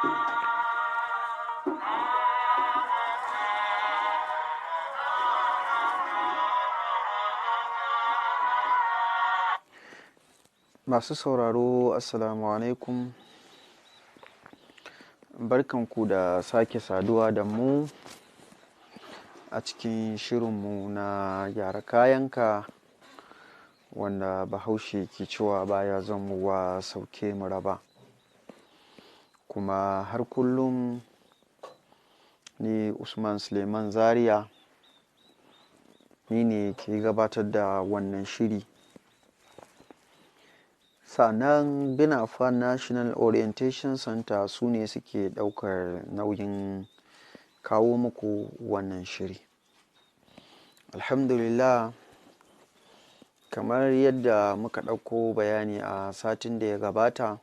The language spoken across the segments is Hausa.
Masu sauraro, Assalamu alaikum. Barkanku da sake saduwa da mu a cikin shirinmu na Gyara Kayanka, wanda Bahaushe ke cewa baya zamowa sauke mu raba. Kuma har kullum ni Usman Suleiman Zaria ni ne ke gabatar da wannan shiri. Sannan Binafa National Orientation Center su ne suke ɗaukar nauyin kawo muku wannan shiri. Alhamdulillah, kamar yadda muka ɗauko bayani a satin da ya gabata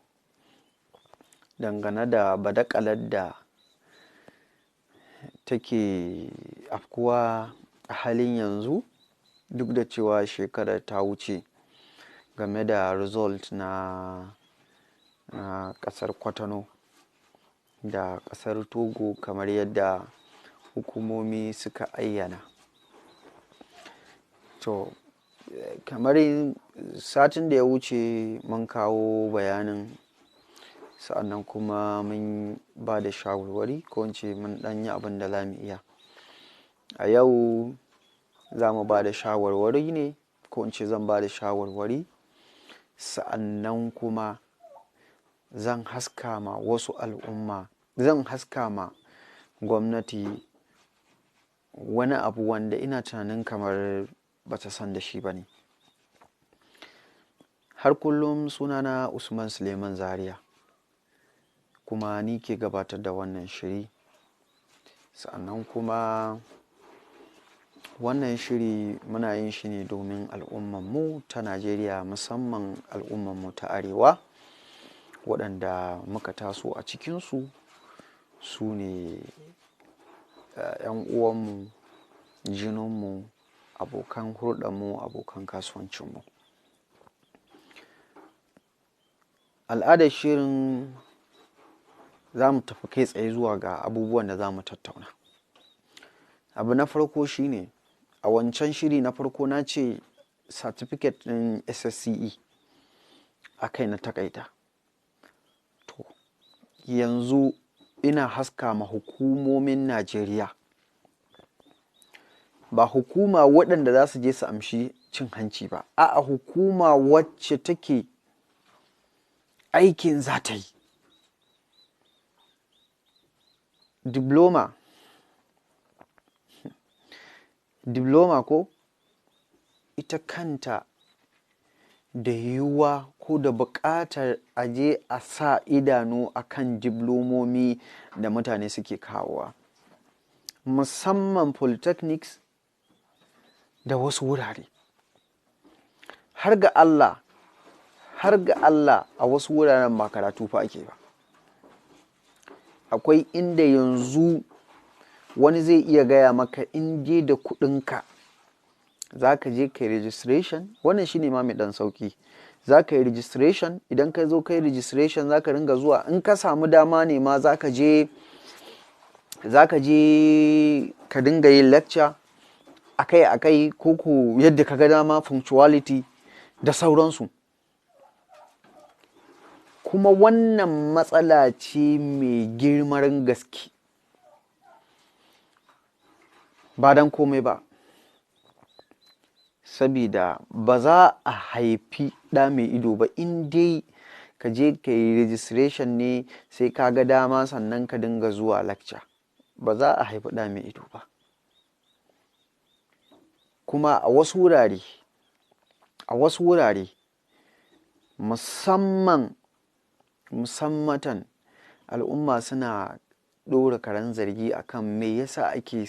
dangane da badakalar da take afkuwa a halin yanzu, duk da cewa shekarar ta wuce, game da result na ƙasar Kwatano da ƙasar Togo kamar yadda hukumomi suka ayyana. To, kamar satin da ya wuce mun kawo bayanin, sa'annan kuma mun ba da shawarwari, ko in ce mun ɗan yi abin da za mu iya. A yau za mu ba da shawarwari ne, ko in ce zan ba da shawarwari, sa'annan kuma zan haska ma wasu al'umma, zan haska ma gwamnati wani abu wanda ina tunanin kamar bata san da shi ba ne. Har kullum sunana Usman Suleiman Zaria, kuma ni ke gabatar da wannan shiri. Sa'annan kuma wannan shiri muna yin shi ne domin al'ummanmu ta Najeriya, musamman al'ummanmu ta Arewa, waɗanda muka taso a cikinsu, su ne 'yan uwanmu, jininmu, abokan hulɗarmu, abokan kasuwancinmu. Al'adar shirin, za mu tafi kai tsaye zuwa ga abubuwan da za mu tattauna. Abu na farko shine, a wancan shiri na farko na ce certificate ɗin SSCE a kai na takaita. To, yanzu ina haska ma hukumomin Najeriya, ba hukuma waɗanda za su je su amshi cin hanci ba, a'a, hukuma wacce take aikin za ta yi. Diploma, diploma ko ita kanta, da yiwuwa ko da buƙatar a je a sa idanu a kan diplomomi da mutane suke kawowa, musamman polytechnics da wasu wurare. Har ga Allah, har ga Allah, a wasu wuraren ba karatu fa ake ba. Akwai inda yanzu wani zai iya gaya maka, in je da kuɗinka za ka je ka yi registration. Wannan shine ma mai ɗan sauki. Za ka yi registration, idan ka zo ka yi registration, za ka ringa zuwa, in ka samu dama ne ma za ka je ka dinga yin lecture akai akai, ko ko yadda ka ga dama, punctuality da sauransu. Kuma wannan matsala ce mai girman gaske, ba don komai ba, sabida ba za a haifi ɗa mai ido ba. In dai ka je ka yi registration ne, sai ka ga dama sannan ka dinga zuwa lecture, ba za a haifi ɗa mai ido ba. Kuma a wasu wurare, musamman musammatan, al'umma suna ɗora karen zargi akan me yasa ake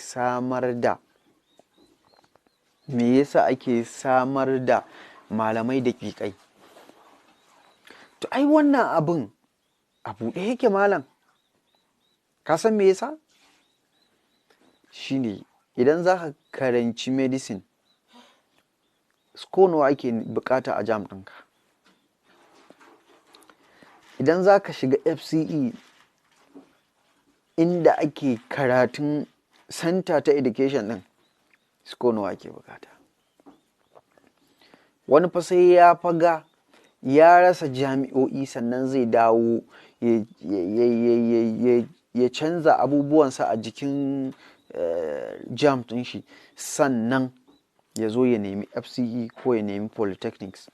samar da malamai daƙiƙai. To, ai wannan abin a buɗe yake, malam. Ka san me yasa? Shine idan za ka karanci medicine, score nawa ake bukata a JAMB ɗinka? Idan za ka shiga FCE, inda ake karatun center ta education din, score nawa ake bukata? Wani fa sai ya faga ya rasa jami'o'i, sannan zai dawo ya canza abubuwansa a jikin JAMB ɗin shi, sannan ya zo ya nemi FCE ko ya nemi polytechnics.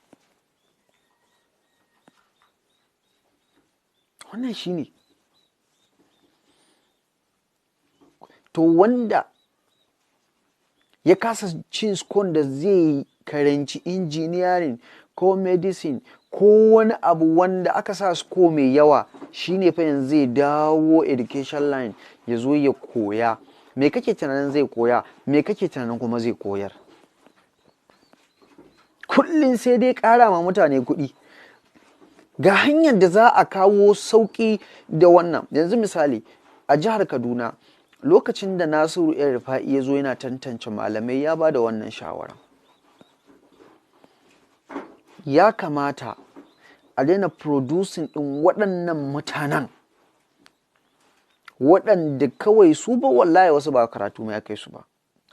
Wannan shi ne. To wanda ya kasa cin score da zai karanci engineering ko medicine ko wani abu wanda aka sa score mai yawa, shine fa yanzu zai dawo education line ya zo ya koya. Me kake tunanin zai koya? Me kake tunanin kuma zai koyar? Kullum sai dai ƙara ma mutane kuɗi. Ga hanyar da za a kawo sauƙi da wannan. Yanzu misali a jihar Kaduna, lokacin da Nasiru El Rufa'i ya zo yana tantance malamai, ya ba da wannan shawara. Ya kamata a daina producing ɗin waɗannan mutanen waɗanda kawai su ba, wallahi wasu ba karatu mai kai su ba.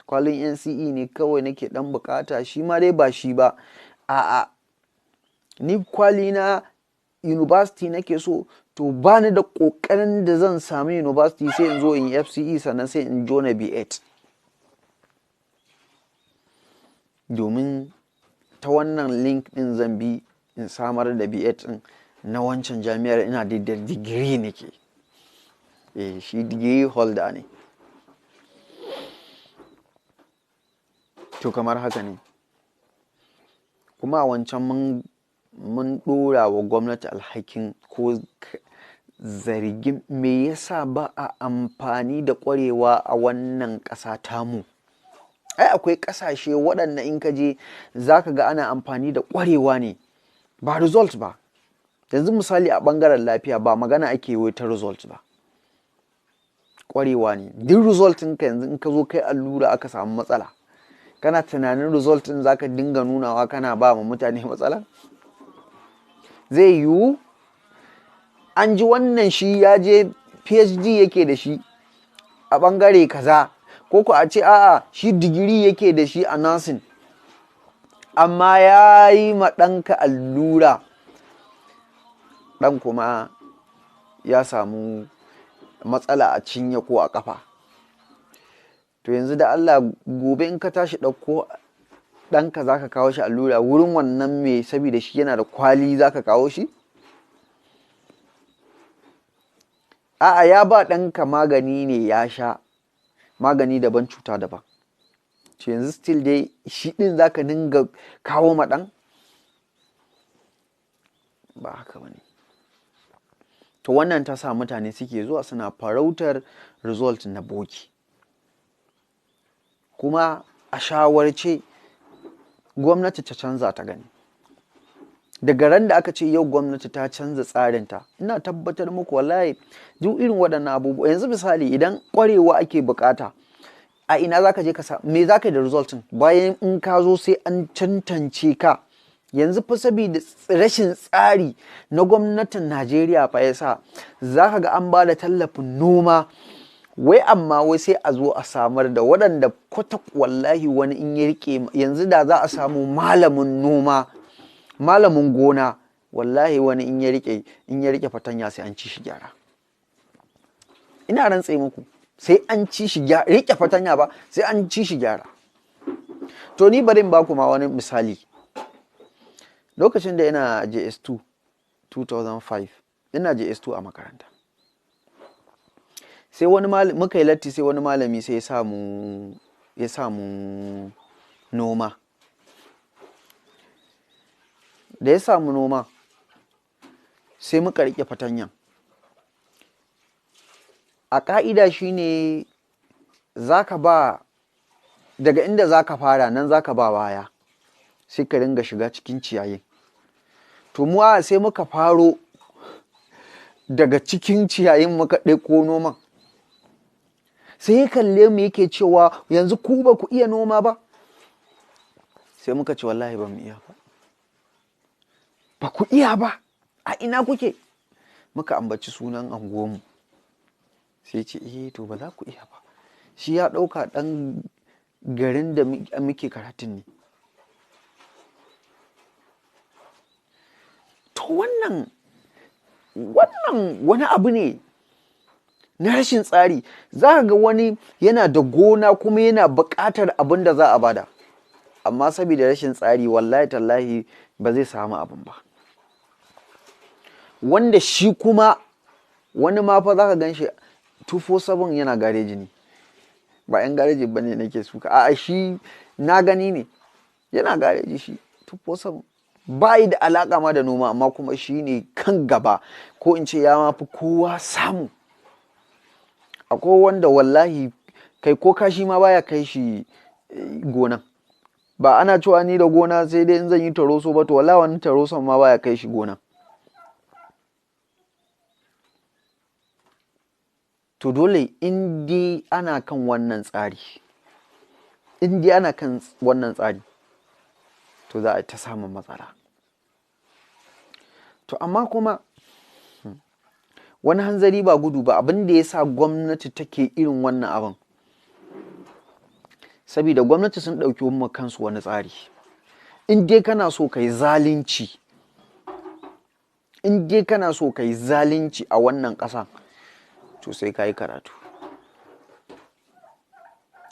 Kwalin NCE ne kawai nake ɗan bukata, shi ma dai ba shi ba. A'a, ni kwali na university nake so, to ba ni da ƙoƙarin da zan sami university, sai in zo in yi FCE, sannan sai in jona B8. Domin ta wannan link ɗin zan bi in samar da B8 ɗin na wancan jami'ar, ina da digiri nake. Eh, shi degree holder ne. To kamar haka ne. Kuma a wancan mun ɗora wa gwamnati alhakin ko zargin me yasa ba a amfani da ƙwarewa a wannan ƙasa tamu. Ai akwai ƙasashe waɗanda in ka je za ka ga ana amfani da ƙwarewa ne, ba result ba. Yanzu misali a ɓangaren lafiya, ba magana ake wai ta result ba. Ƙwarewa ne. Duk result ɗinka, yanzu in ka zo kai allura aka samu matsala, kana tunanin result ɗin za ka dinga nunawa kana ba ma mutane matsala? Zai yiwu? An ji wannan shi ya je PhD yake da shi a ɓangare kaza, ko ko a ce a'a, shi digiri yake da shi a nursing, amma ya yi ma ɗanka allura, ɗan kuma ya samu matsala a cinya ko a ƙafa. To yanzu da Allah, gobe in ka tashi ɗauko ɗanka za ka kawo shi allura wurin wannan mai, saboda shi yana da kwali, za ka kawo shi? A'a, ya ba ɗanka magani ne ya sha, magani daban, cuta daban. To yanzu still dai shi ɗin za ka dinga kawo ma ɗan? Ba haka ba ne. To wannan ta sa mutane suke zuwa suna farautar result na bogi. Kuma a shawarce gwamnati ta canza ta gani. Daga ran da aka ce yau gwamnati ta canza tsarinta, ina tabbatar muku wallahi duk irin waɗannan abubuwa. Yanzu misali idan ƙwarewa ake bukata, a ina za ka je ka sa, me za ka yi da result ɗin bayan in ka zo sai an tantance ka? Yanzu fa saboda rashin tsari na gwamnatin Najeriya fa yasa za ka ga an ba da tallafin noma wai, amma wai sai a zo a samar da waɗanda kwata wallahi wani in ya rike, yanzu da za a samu malamin noma, malamin gona, wallahi wani in ya rike fatanya sai an ci shi gyara. Ina rantse muku, sai an ci shi gyara. Rike fatanya ba, sai an ci shi gyara. To ni bari in ba ku ma wani misali. Lokacin da ina JS2, 2005, ina JS2 a makaranta, sai wani malami, muka yi latti, sai wani malami sai ya samu noma. Da ya samu noma, sai muka rike fatanyan. A ƙa'ida shine zaka ba daga inda zaka fara, nan zaka ba baya, sai ka ringa shiga cikin ciyayin. To mu sai muka faro daga cikin ciyayin, muka ɗauko noman. Sai ya kalle mu yake cewa, "Yanzu ku ba ku iya noma ba?" Sai muka ce, "Wallahi ba mu iya ba." "Ba ku iya ba? A ina kuke?" Muka ambaci sunan anguwanmu. Sai ce eh to ba za ku iya ba. Shi ya ɗauka ɗan garin da muke karatun ne. To wannan wani abu ne na rashin tsari. Za ka ga wani yana da gona kuma yana buƙatar abin da za a bada, amma saboda rashin tsari wallahi tallahi ba zai samu abin ba. Wanda shi kuma wani ma fa za ka gan shi 247 yana gareji ne. Ba 'yan gareji ba ne nake suka, a'a shi na gani ne yana gareji shi 247, ba yi da alaƙa ma da noma, amma kuma shi ne kan gaba, ko in ce ya ma fi kowa samu. Akwai wanda wallahi kai ko kashi ma baya kai shi gonan. Ba ana cewa ni da gona sai dai in zan yi taroso ba, to wallahi wani taroson ma baya kai shi gona. To dole in dai ana kan wannan tsari, to za a ta samun matsala. To amma kuma wani hanzari ba gudu ba, abin da ya sa gwamnati take irin wannan abin, saboda gwamnati sun ɗauki wa kansu wani tsari. In dai kana so ka yi zalunci, a wannan ƙasa, to sai ka yi karatu.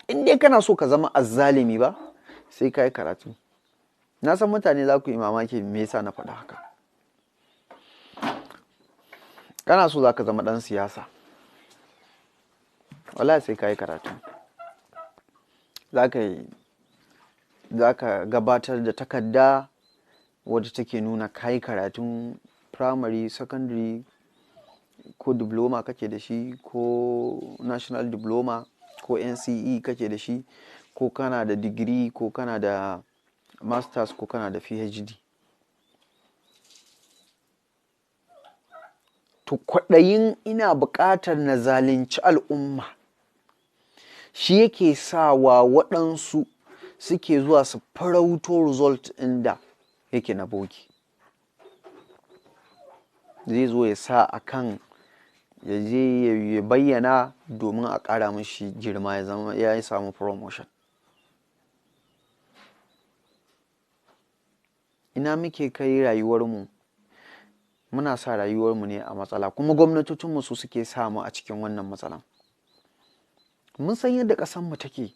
In dai kana so ka zama azzalimi ba, sai ka yi karatu. Na san mutane za ku yi mamaki me yasa na faɗa haka. Kana so za ka zama ɗan siyasa, wallahi sai ka yi karatu. Za ka gabatar da takarda wadda take nuna ka yi karatun primary, secondary ko diploma kake da shi, ko national diploma ko NCE kake da shi, ko kana da digiri, ko kana da masters, ko kana da PhD. To kwaɗayin ina buƙatar na zalunci al'umma shi yake sawa waɗansu suke zuwa su farauto result ɗin da yake na bogi. Zai zo ya sa a kan ya je ya bayyana domin a ƙara mishi girma, ya zama ya samu promotion. Ina muke kai rayuwarmu? Muna sa rayuwarmu ne a matsala, kuma gwamnatocinmu su suke sa mu a cikin wannan matsalan. Mun san yadda ƙasarmu take.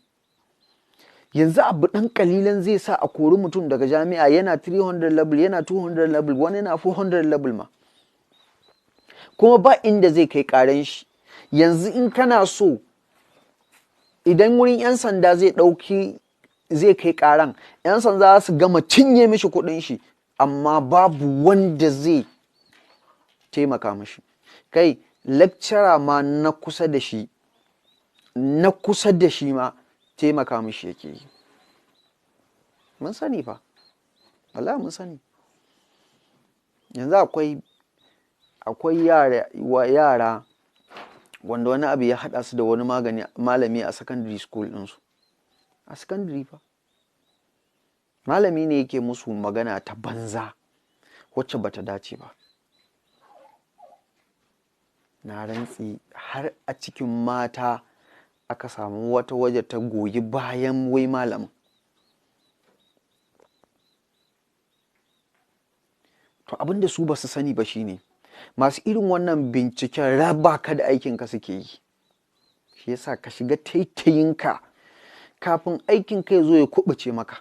Yanzu abu ɗan ƙalilan zai sa a kori mutum daga jami'a, yana 300 level, yana 200 level, wani yana 400 level ma. Kuma ba inda zai kai ƙaran shi. Yanzu in kana so, idan wurin 'yan sanda zai ɗauki, zai kai ƙaran, 'yan sanda za su gama cinye mishi kuɗin shi, amma babu wanda zai taimaka mishi. Kai, lecturer ma na kusa da shi, ma taimaka mishi yake yi. Mun sani fa, wallahi mun sani. Yanzu akwai yara wanda wani abu ya haɗa su da wani malami a secondary school ɗinsu. A secondary fa. Malami ne yake musu magana ta banza wacce bata dace ba. Na rantsi har a cikin mata aka samu wata waje ta goyi bayan wai malamin. To abin da su ba su sani ba shine masu irin wannan binciken raba ka da aikinka suke yi. Shi yasa ka shiga taitayinka kafin aikinka ya zo ya kuɓuce maka.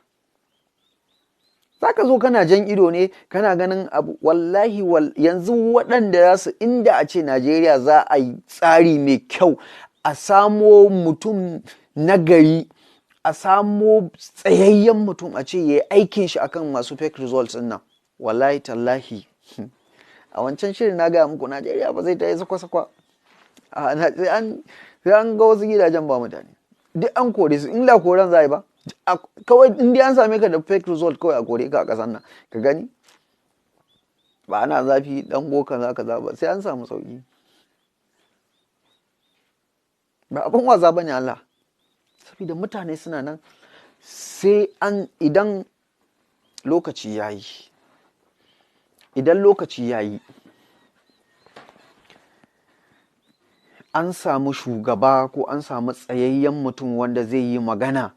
Za ka zo kana jan ido ne, kana ganin abu, wallahi yanzu waɗanda za su, inda a ce Najeriya za a yi tsari mai kyau, a samo mutum nagari, a samo tsayayyen mutum a ce ya yi aikin shi akan masu fake results ɗin nan. Wallahi tallahi. A wancan shirin na gaya muku Najeriya ba zai ta yi sakwa-sakwa. Sai an ga wasu gidajen ba mutane. Duk an kore su, in la koren za a yi ba. Kawai in dai an same ka da fake result kawai a kore ka a ƙasar nan. Ka gani? Ba ana zafi ɗan go kaza kaza ba, sai an samu sauƙi. Ba abin wasa bane Allah. Saboda mutane suna nan sai an, idan lokaci ya yi, An samu shugaba ko an samu tsayayyen mutum wanda zai yi magana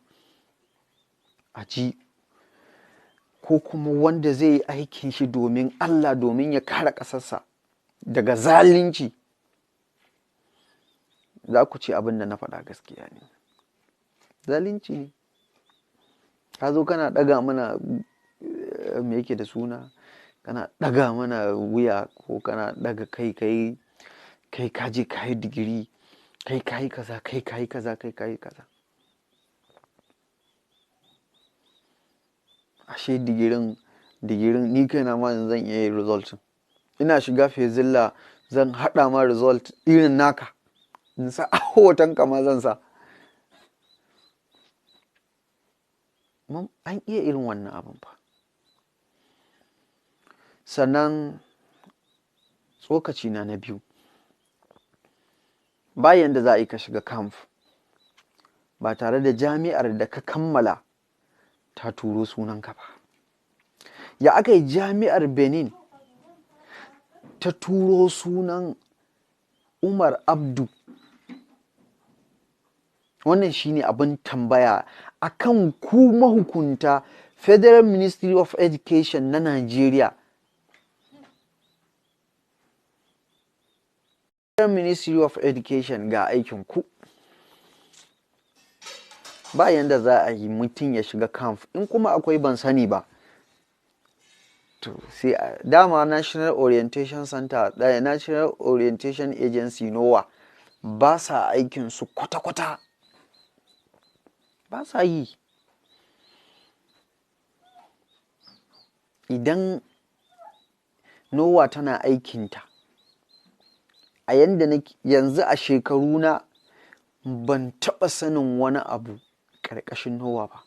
a ji, ko kuma wanda zai yi aikin shi domin Allah, domin ya kare ƙasarsa daga zalunci, za ku ce abin da na faɗa gaskiya ne. Zalunci ne. Ka zo kana ɗaga mana, me yake da suna, kana ɗaga mana wuya ko kana ɗaga kai, kai ka je ka yi digiri, kai ka yi kaza, kai ka yi kaza, kai ka yi kaza. Ashe digirin ni kaina ma yanzu zan iya yin result. Ina shiga Fezilla zan haɗa ma result irin naka. In sa a hoton ka ma zan sa. An iya irin wannan abun fa. Sannan tsokaci na biyu, bayan da za a yi ka shiga camp ba tare da jami'ar da ka kammala ta turo sunanka ba. Ya aka yi jami'ar Benin ta turo sunan Umar Abdu? Wannan shine abin tambaya akan ku mahukunta Federal Ministry of Education na Nigeria. Federal Ministry of Education, ga aikin ku. Ba yanda za a yi mutum ya shiga camp, in kuma akwai ban sani ba. To sai dama National Orientation Center, National Orientation Agency, NOA, ba sa aikin su kwata-kwata. Ba sa yi. Idan NOA tana aikinta, a yanda nake yanzu a shekaruna ban taɓa sanin wani abu ƙarƙashin NOA ba.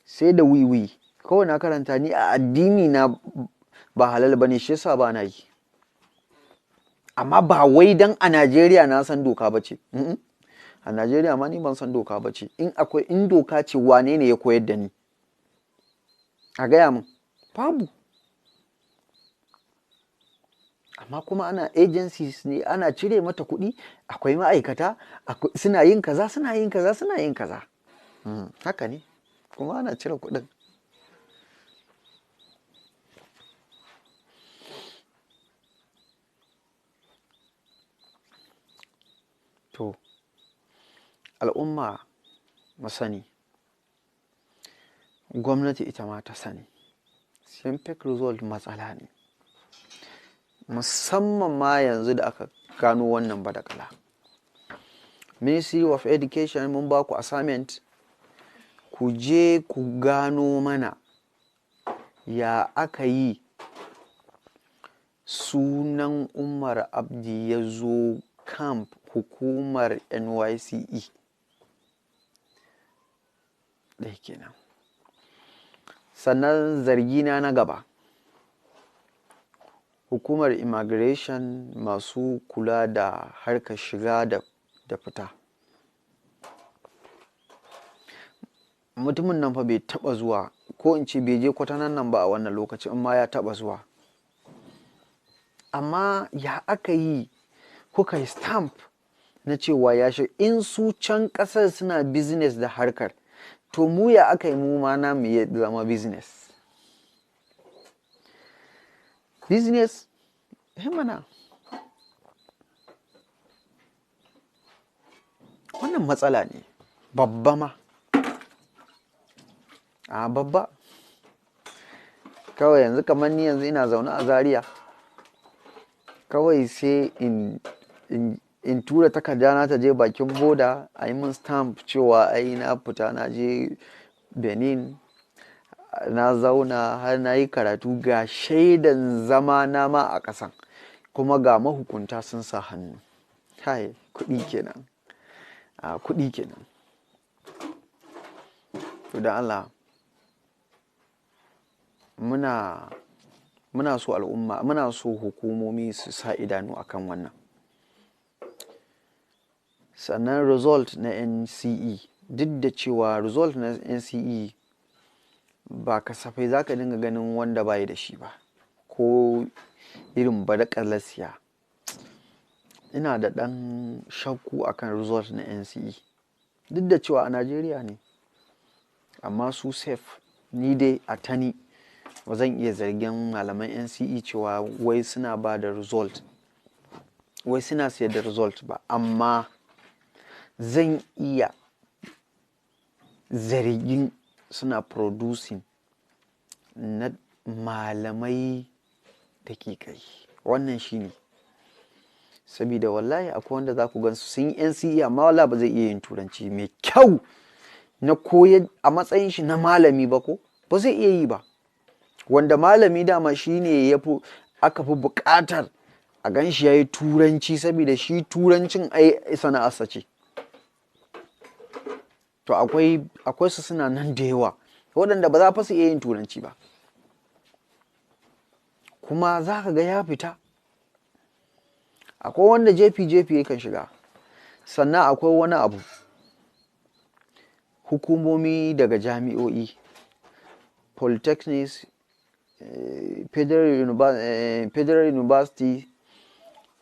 Sai da wiwi. Kawai na karanta ni a addini na ba halal bane, shi yasa ba na yi. Amma ba wai dan a Najeriya na san doka ba ce. A Najeriya ma ni ban san doka ba ce. In akwai, in doka ce, wane ne ya koyar da ni? A gaya mun. Babu. Amma kuma ana agencies ne, ana cire mata kuɗi, akwai ma'aikata, suna yin kaza, suna yin kaza, suna yin kaza. Haka ne. Kuma ana cire kuɗin. To, al'umma mu sani, gwamnati ita ma ta sani, siyan fake result matsala ne. Musamman ma yanzu da aka gano wannan badakala. Ministry of Education, mun ba ku assignment, ku je ku gano mana ya aka yi sunan Umar Abdi ya zo camp hukumar NYCE. Ɗaya kenan. Sannan zargina na gaba, hukumar immigration masu kula da harkar shiga da fita. Mutumin nan fa bai taɓa zuwa, ko in ce bai je kwatanan nan ba a wannan lokaci, in ma ya taɓa zuwa. Amma ya aka yi kuka yi stamp na cewa ya shi, in su can ƙasar suna business da harkar, to mu ya aka yi mu ma namu ya zama business? Business? Eh mana. Wannan matsala ne babba ma. A babba. Kawai yanzu kamar ni yanzu ina zaune a Zaria, kawai sai in tura takarda na ta je bakin boda a yi min stamp cewa ai na fita na je Benin, na zauna har na yi karatu, ga shaidan zama na ma a ƙasan, kuma ga mahukunta sun sa hannu. Kai, kuɗi kenan. A kuɗi kenan. To dan Allah, muna so al'umma, muna so hukumomi su sa idanu akan wannan. Sannan result na NCE, duk da cewa result na NCE ba kasafai za ka dinga ganin wanda bayi da shi ba, ko irin badakalar siya. Ina da ɗan shakku akan result na NCE, duk da cewa a Najeriya ne, amma su safe. Ni dai a tani ba zan iya zargin malaman NCE cewa wai suna ba da result, wai suna sayar da result ba, amma zan iya zargin suna producing na malamai daƙiƙai. Wannan shine, sabida wallahi akwai wanda za ku gansu sun yi NCE, amma wallahi ba zai iya yin Turanci mai kyau na koyar a matsayin shi na malami ba, ko ba zai iya yi ba. Wanda malami dama shine ya fi aka fi buƙatar a gan shi ya yi Turanci, saboda shi Turancin ai sana'arsa ce. To akwai su suna nan da yawa waɗanda ba za fa su iya yin Turanci ba, kuma za ka ga ya fita. Akwai wanda jefi jefi yakan shiga. Sannan akwai wani abu, hukumomi daga jami'o'i, polytechnics, federal university,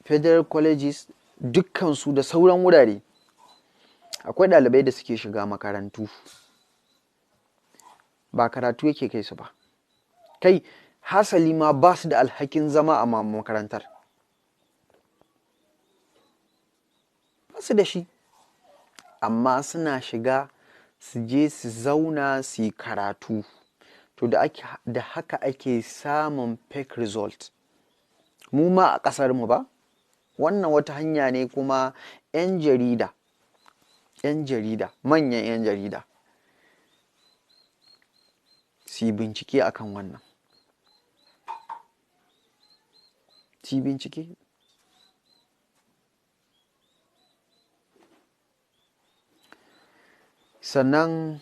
federal colleges, dukkansu da sauran wurare, akwai ɗalibai da suke shiga makarantu, ba karatu yake kai su ba. Kai, hasali ma ba su da alhakin zama a makarantar, ba su da shi, amma suna shiga su je su zauna su yi karatu. To da haka ake samun fake result mu ma a ƙasar mu ba. Wannan wata hanya ne kuma 'yan jarida, 'yan jarida, manyan 'yan jarida su yi bincike akan wannan, su yi bincike. Sannan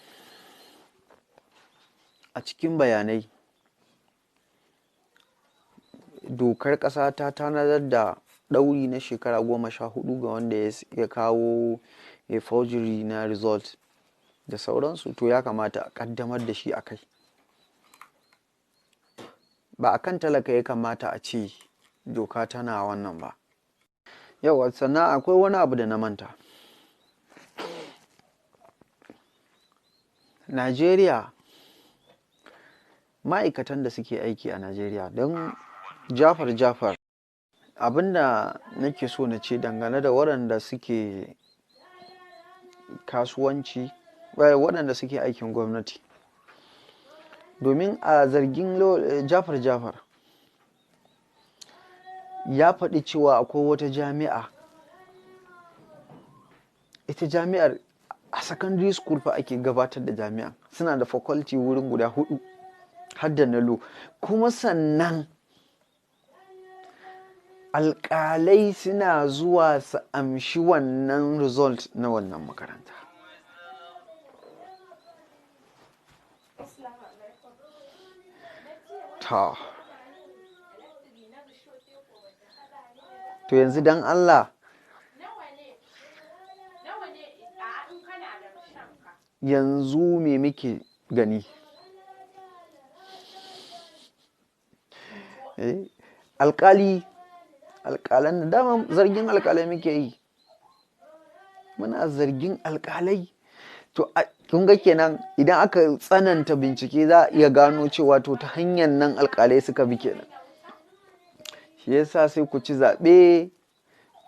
a cikin bayanai, dokar ƙasa ta tanadar da ɗauri na shekara 14 ga wanda ya kawo ya forgery na result da sauransu. To ya kamata a ƙaddamar da shi a kai, ba a kan talaka ya kamata a ce doka tana wannan ba. Yau sannan akwai wani abu da na manta. Najeriya, ma'aikatan da suke aiki a Najeriya, don Jafar Jafar, abinda nake so na ce dangane da waɗanda suke kasuwanci, waɗanda suke aikin gwamnati, domin a zargin Jafar Jafar ya faɗi cewa akwai wata jami'a, ita jami'ar a secondary school fa ake gabatar da jami'a, suna da faculty wurin guda 4 har da na law. Kuma sannan alƙalai suna zuwa su amshi wannan result na wannan makaranta. Ta to yanzu dan Allah, yanzu me muke gani? Alƙali, alƙalan da dama zargin alƙalai muke yi, muna zargin alƙalai. To kun ga kenan idan aka tsananta bincike za a iya gano cewa to ta hanyar nan alƙalai suka bi kenan. Shi yasa sai ku ci zaɓe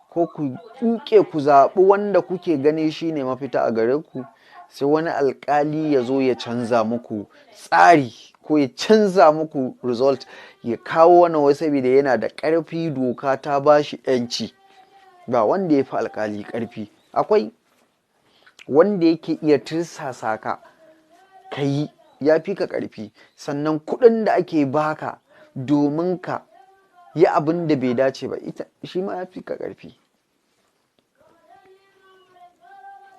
ko ku ƙuƙe ku zaɓi wanda kuke gani shine mafita a gare ku, sai wani alƙali ya zo ya canza muku tsari ko ya canza muku result, ya kawo wani wai saboda yana da ƙarfi, doka ta ba shi 'yanci. Ba wanda ya fi alƙali ƙarfi. Akwai wanda yake iya tirsasa ka ka yi, ya fi ka ƙarfi. Sannan kuɗin da ake baka domin ka yi abin da bai dace ba, ita shi ma ya fi ka ƙarfi.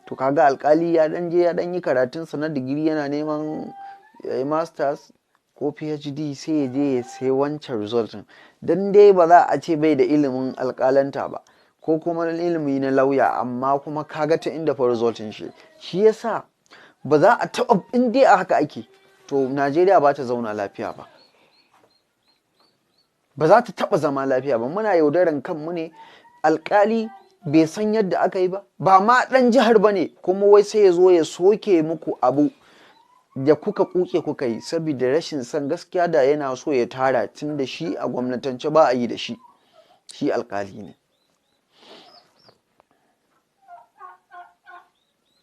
To kaga alƙali ya ɗan je ya ɗan yi karatunsa na digiri, yana neman ya yi masters ko PhD, sai ya je ya sai wancan result ɗin. Dan dai ba za a ce bai da ilimin alƙalanta ba ko kuma ilimi na lauya, amma kuma kaga ta inda fa result ɗin shi. Shi yasa ba za a taɓa, in dai a haka ake, to Najeriya ba ta zauna lafiya ba. Ba za ta taɓa zama lafiya ba. Muna yaudaran kanmu ne. Alkali bai san yadda aka yi ba, ba ma ɗan jihar ba ne, kuma wai sai ya zo ya soke muku abu da kuka kuke kuka yi saboda rashin son gaskiya da yana so ya tara, tun da shi a gwamnatance ba a yi da shi, shi alkali ne.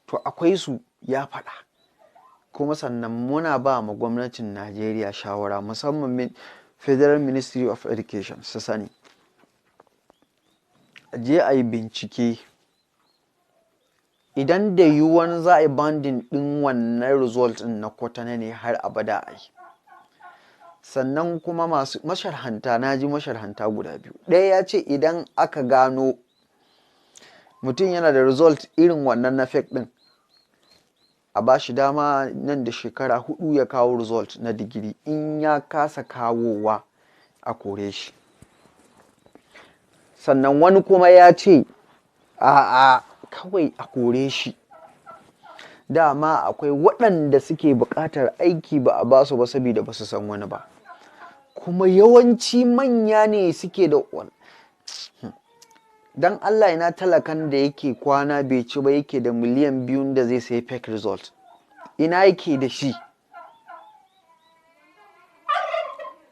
To akwai su ya faɗa. Kuma sannan muna ba ma gwamnatin Najeriya shawara, musamman Federal Ministry of Education, su sani je a yi bincike idan da yiwuwan za a yi banding ɗin wannan result ɗin na kwatana ne har abada a yi. Sannan kuma masu masharhanta, na ji masharhanta guda biyu. Ɗaya ya ce idan aka gano mutum yana da result irin wannan na fake ɗin, a ba shi dama nan da shekara 4 ya kawo result na digiri, in ya kasa kawowa a kore shi. Sannan wani kuma ya ce a'a, kawai a kore shi. Dama akwai waɗanda suke buƙatar aiki ba a ba su ba saboda ba su san wani ba, kuma yawanci manya ne suke da dan Allah ina talakan da yake kwana bai ci ba yake da miliyan 2 da zai sayi fake result, ina yake da shi?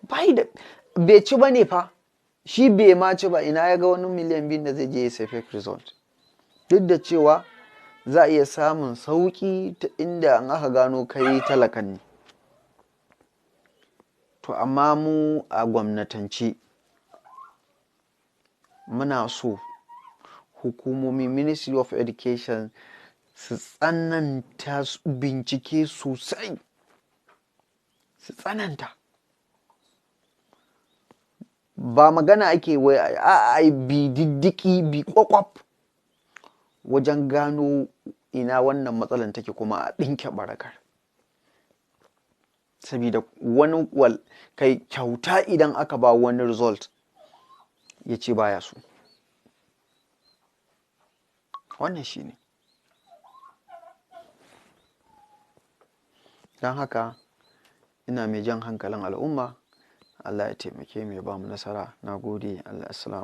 Bai da, bai ci ba ne fa, shi bai ma ci ba, ina ya ga wani miliyan 2 da zai je ya sayi fake result? Duk da cewa za a iya samun sauƙi ta inda an aka gano kai talakan ne. To amma mu a gwamnatance muna so hukumomi Ministry of Education su tsananta bincike sosai, su tsananta. Ba magana ake wai a bi diddiki bi kwakwaf wajen gano ina wannan matsalan take kuma a ɗinke barakar. Sabida wani wal kai kyauta idan aka ba wani result ya ce baya so. Wannan shi ne. Don haka ina mai jan hankalin al'umma, Allah ya taimake mu ya ba mu nasara. Na gode. Allah, assalamu.